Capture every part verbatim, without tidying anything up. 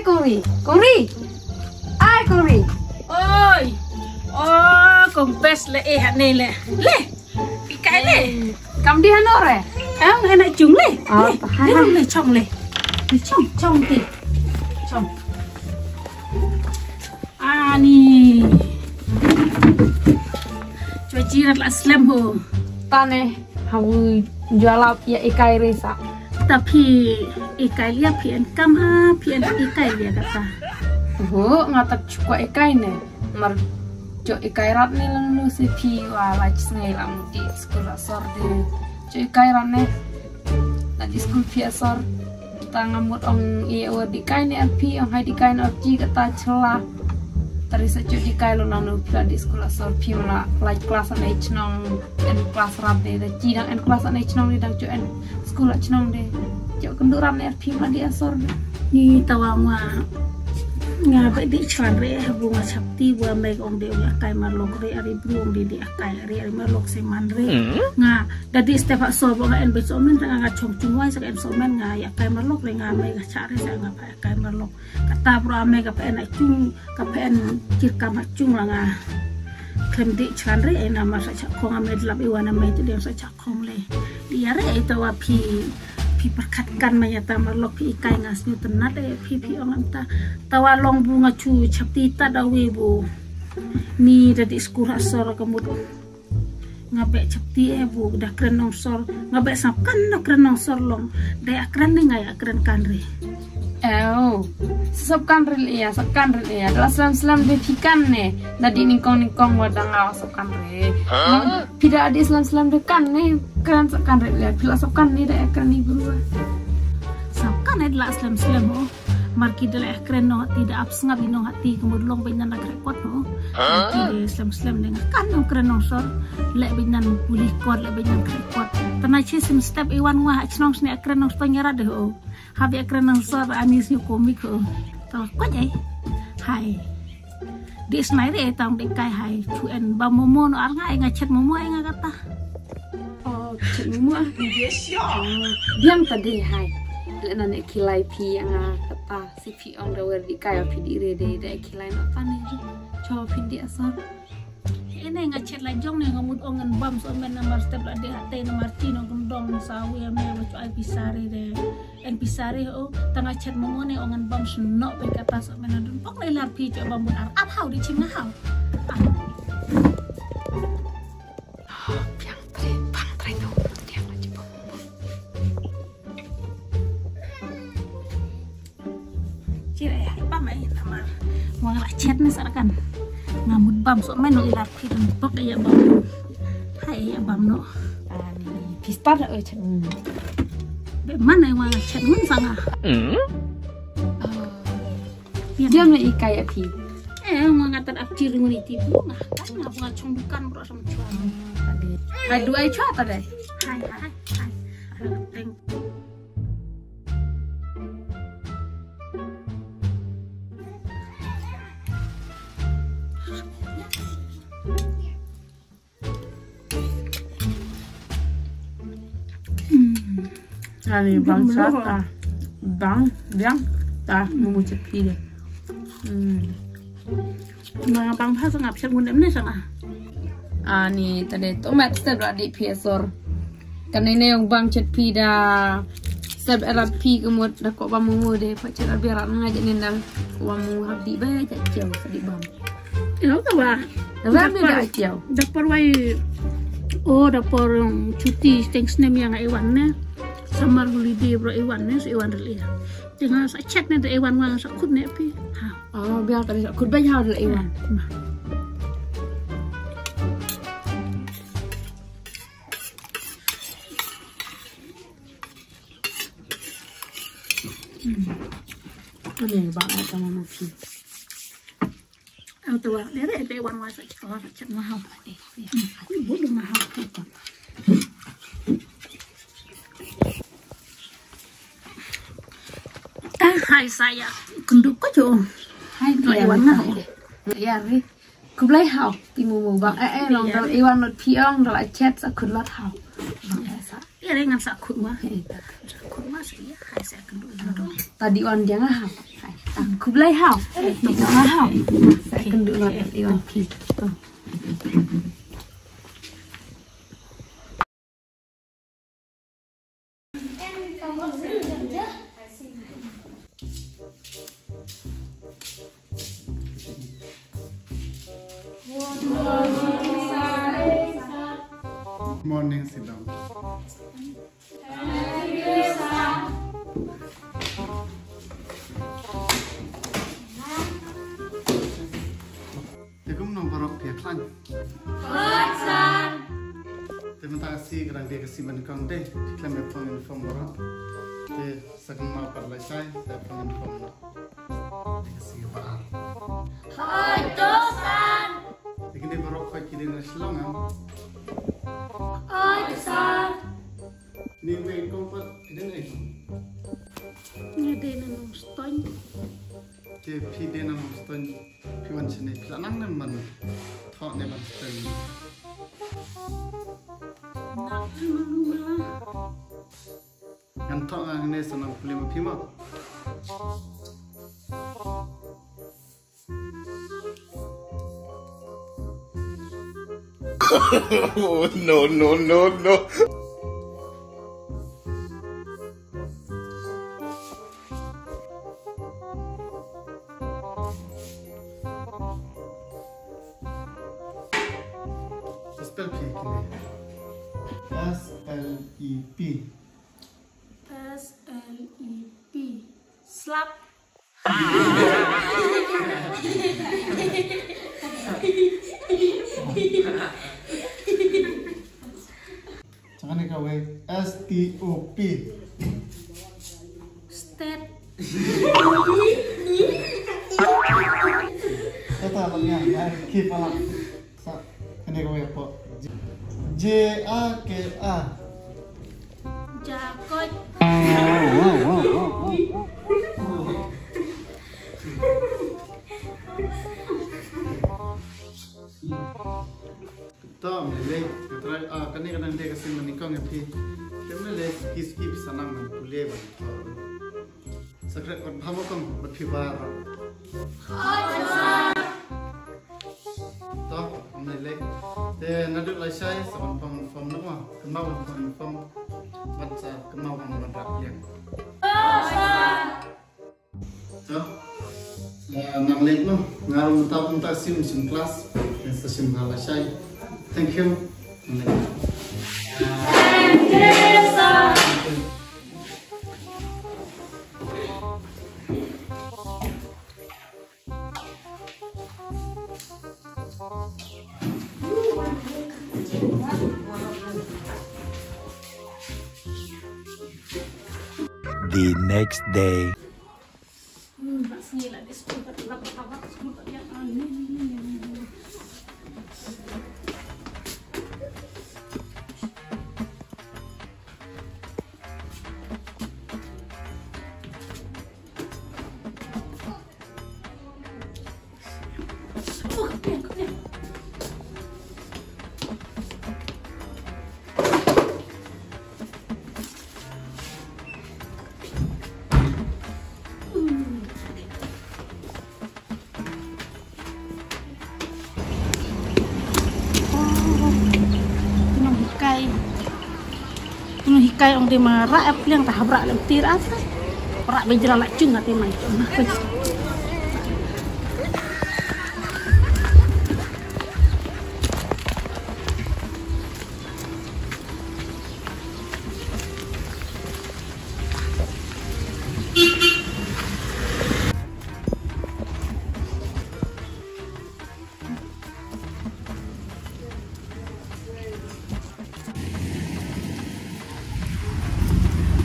Kuri, Kuri. Ai Kuri. Oi. Oh, kong pes le eh ne le. Le. Ikai le. Kam di hano re. Em, hena chung le. Oh, le. Tahan. Le, le, chong le. Le, chong, chong ti. Chong. Ani. Chwa jirat la slem ho. Tane, hawi jwalap ya ikai resa. Ta phi ikai lia phi en kam ha, phi en ikai lia kata. Ho, nga tak chukwa ikai ne. Mar jo ikai rat ne lang nu se phi wa la chisngai la muti skul asor de. Jo ikai rat ne. La di skul phi asor. Ta nga mut ong i wa di kai ne arphi ong hai di kai ne arphi kata chla. Tari sa chu di kai lo nanu phi la di skul asor phi mala lai klas an ei chnong en klas rat de da chi dang en klas an ei chnong de dang chu en skul a chnong de. Chu kendu rat ne arphi mala di asor de. Ni tawa nga nga ba di chwan re ha bu nga chapti bu amai ong de ong akai marlok re ari bru ong de di akai re ari marlok se man re. Nga da di step ha so bo nga en be so men nga nga chong chung wai sa en so men nga ya kai marlok re nga mai ga cha re sa nga pa kai marlok. Kata bro ame ka pa en a chung ka pa en kir kam ha chung la nga. Khlem di chan re ena mar sa cha khong ame dlap i wan ame tu dem sa cha khong le. Di ya re ita wa phi phi perkat kan ma ya ta marlok phi ikai nga snu tenat e phi phi ong anta. Tawa long bu nga chu chapti ta da we bu. Ni da di skur ha sor ka mut. Nga beh chapti eh bu da kren nongsor. Nga beh sap kan no kren nongsor long. Da ya kren ni nga ya kren kan ri. Ew. Sap kan ri ya, sap kan ri ya. Da slam slam de phi kan ne. Da di ningkong ningkong wa da nga sap kan ri. Phi da di slam slam de kan ne. Kren sap kan ri ya. Phi la sap kan ne da ya kren ni bru. Sap kan ne da la slam slam ho. Mar ki da leh kren nong hati da ap sngap i nong hati ka mut long beinan la kren kot no. Ki de slem slem deng kan nong kren nongsor. Leh beinan pulih kot leh beinan kren kot. Tana chi sim step i wan ngwa ha chnong sne kren nong stong yarat de ho. Habi kren nongsor ani sne komik ho. Tawa kot ai. Hai. Di snai re tang de kai hai chu en ba momo no ar nga ai nga chet momo ai nga kata. Oh, chet momo ah. Biang ta de hai. Le na ne kilai phi nga kata si phi ong da wer di kai phi di re de de kilai no ta ne. Cho phi di asar. Ene nga chet la jong ne nga mut ong ngan bam so men na mar step la de hate na mar ti no kum dong sa wi me wa chu ai pisa re de. En pisa re o tanga chet momo ne ong ngan bam sno pe kata so men na dun pok ne lar phi che bam bun ar ap hau di chim nga hau. Piang tre pang tre no piang la che bam. Chira ya bam ai namar. Wang la chet ni sar kan. Nga mut bam so men no ila phi dun pok ya bam. Hai ya bam no. Ani pista da oi chet. Be man ai wang chet mun sanga. Diam na ikai api. Eh, wang ngatar ap chir ngun iti bu nga. Kan nga bunga chung dukan bro sama chua. Hai duai chua ta dai. Hai hai hai. Thank Ani bang sa ta bang biang ta mumu chepi de. Ma bang pha sanga psek ngun em ne sanga. Ani ta de to mat step la di phi asor. Kan ne ne ong bang chet phi da step erat phi kemut da ko ba mumu de pha chet abi rat nga je ne na ko ba mumu hab di ba chet cheu di bang. Ino ta ba. Ram ni da cheu. Da por wai o da por chuti teng snem yang ai wan ne. Summer holiday bro ai wan ne so ai wan rel ia. Teng sa chet ne da ai wan wan sa khut ne pi. Ha. Oh biar tadi sa khut ba ya da ai wan. Ini bang ada mama pi. Ang tuwa, dere de wan wa sa chwa sa chat ma haw. Ni bu ma haw. Ah, hai saya. Kundu ko jo. Hai, wan ma haw. Ya ri. Kublai haw. Ti mu mu bang eh eh long dal iwan not piong dal achet sa kunlat haw. Bang eh sa. Ia re ngan sa khut ma. Sa khut ma sa ia hai sa khut ma. Tadi on dia nga ha. Hai. Khublei hau. Khublei hau. Sa kynduh lot ïa wan phi. Morning, sit down. Te kumno baroh phi khlaiñ? Te mynta ka sngi ka dang dei ka sngi ba nyngkong de, phi khlem ïa phong uniform baroh. Te sa kynmaw pat lashai, sa phong uniform noh. Te ka sngi ba ar. Hooid, to sir. Te kine baroh khoit ki dei na Shillong, em? Hooid, sir. Ni wei kong pat, phi dei na ei? Nga dei na Nongstoiñ. Te phi dei na Nongstoiñ, phi wan shane, phi la nang ne ban thoh ne ban Stoiñ? Nang ne ban ma. Ngan thoh nga hangne sa nang pule ma phi mo. Oh, no, no, no, no. Spell phi kine. S L E P. S L E P. Slap. Sa kane kawei, S T O P. Stet. Kata lang ya, ya, keep alam. Sa, kane kawei hapoh. J A K A. Jakob. To, ym lei lei, nga try, ah, kane ka dang dei ka sien ba nyngkong ïa phi. Te ym lei lei, skip skip, sa nang ban pule ban thoh. Sa khreh kot bha mo kong, bad phi baroh. To, ym lei lei. Te naduh lashai sa wan phong uniform noh mo. Kynmaw wan phong uniform. Bad sa kynmaw ban wan rah pliang. To. Eh, nang leit noh. Nga ruh mynta, mynta shim, shim class. Ngan sa shim ha lashai. Thank you. Nang leit. The next day. Nonghikai. Nonghikai ong dei ma rah pliang ta hap rah lem tir asa. Rah bejra la chung ate mai.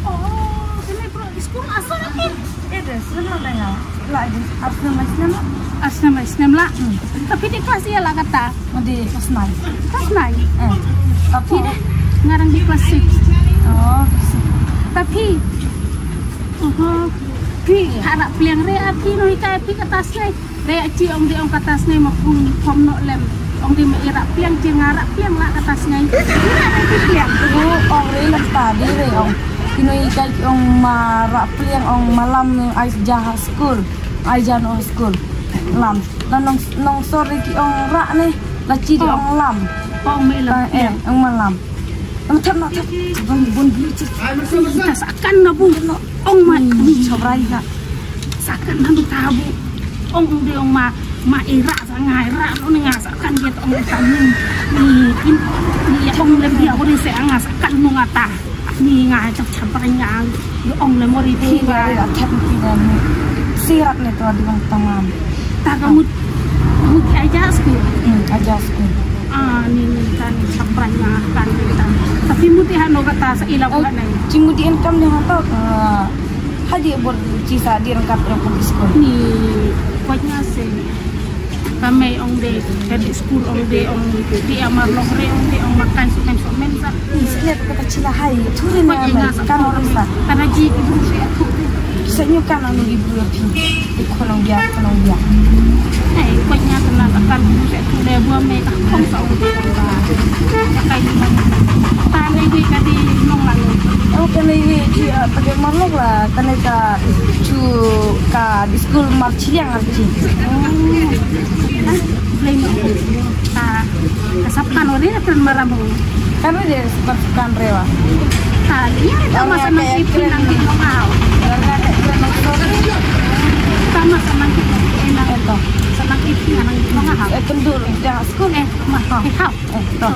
Oh, kane pro school asal lagi. Eh, deh, sebenarnya. Lah, deh, arts na mai snem lah. Arts na mai snem lah. Hmm. Tapi dei klas ïa lah kata. Oh, dei klas nine. Klas nine. Eh. Apa? Dei, ngarang dei klas six. Oh, klas six. Tapi, oh, phi, ha rah pliang re, ah, phi nonghikai phi kata snai. Re achi ong dei ong kata snai ma pung pom nok lem. Ong dei ma i rah pliang, chi nga rah pliang lah kata snai. Nga rah pliang. Tu ong re lem tadi re ong. Kino i kai ong ma rah pliang ong malam ai sha school. Ai jan ong skul. Lam. La nong nong sor ki ong rah ne. La chi di ong lam. Ong me lam. Eh, ong ma lam. Ong thap na thap. Bun bun bun chi. Ta sa kan na bu. Ong ma ni chobrai ka. Sa kan na ta bu. Ong de ong ma ma i rah sa ngai rah no nga sa kan ye ong ta ni. Ni in ni ong lem dia ko ni se nga sa kan no nga ta. Ni nga chap chap ba nga ong le mori phi ba. Ba ya thep ni na ni. Sirat ne to di bang tamam. Ta ka mut mut aja skul. Hmm, aja skul. Ah, ni ni kan chap ba nga kan ni kan. Tapi mut ha no kata sa ila ba na. Ci mut income ne ha to. Hadi bor ci sa di rangkap rangkap skul. Ni kwat nga se. Ka mei ong de, ka di skul ong de, ong de, di amar lok re ong de, ong makan sumen sumen sa. Ni slet ka ta chila hai, thuri na mei, kan ong sa. Kana ji ki bru se aku. Sa nyu kan ong di bru phi. Di khonong dia, khonong dia. Ai, ko nya kana ta kan bru se aku le bua mei ka khong sa ong de ong ba. Ka kai ni man. Ta le di ka di nong la ni. Oh, ka le di ji, ah, ta ke mar lok la, ka le ka chu ka di skul mar chiliang ar chi. Blei no. Ka ka sap kan ore na kren maram ho. Kan ore sap kan rewa. Ta ya ta masa nang ipin nang di nong au. Ta masa nang ipin nang to. Sa nang ipin nang di nong au. Eh, kendur dah skul. Eh, ma. Eh, hau. Eh, to.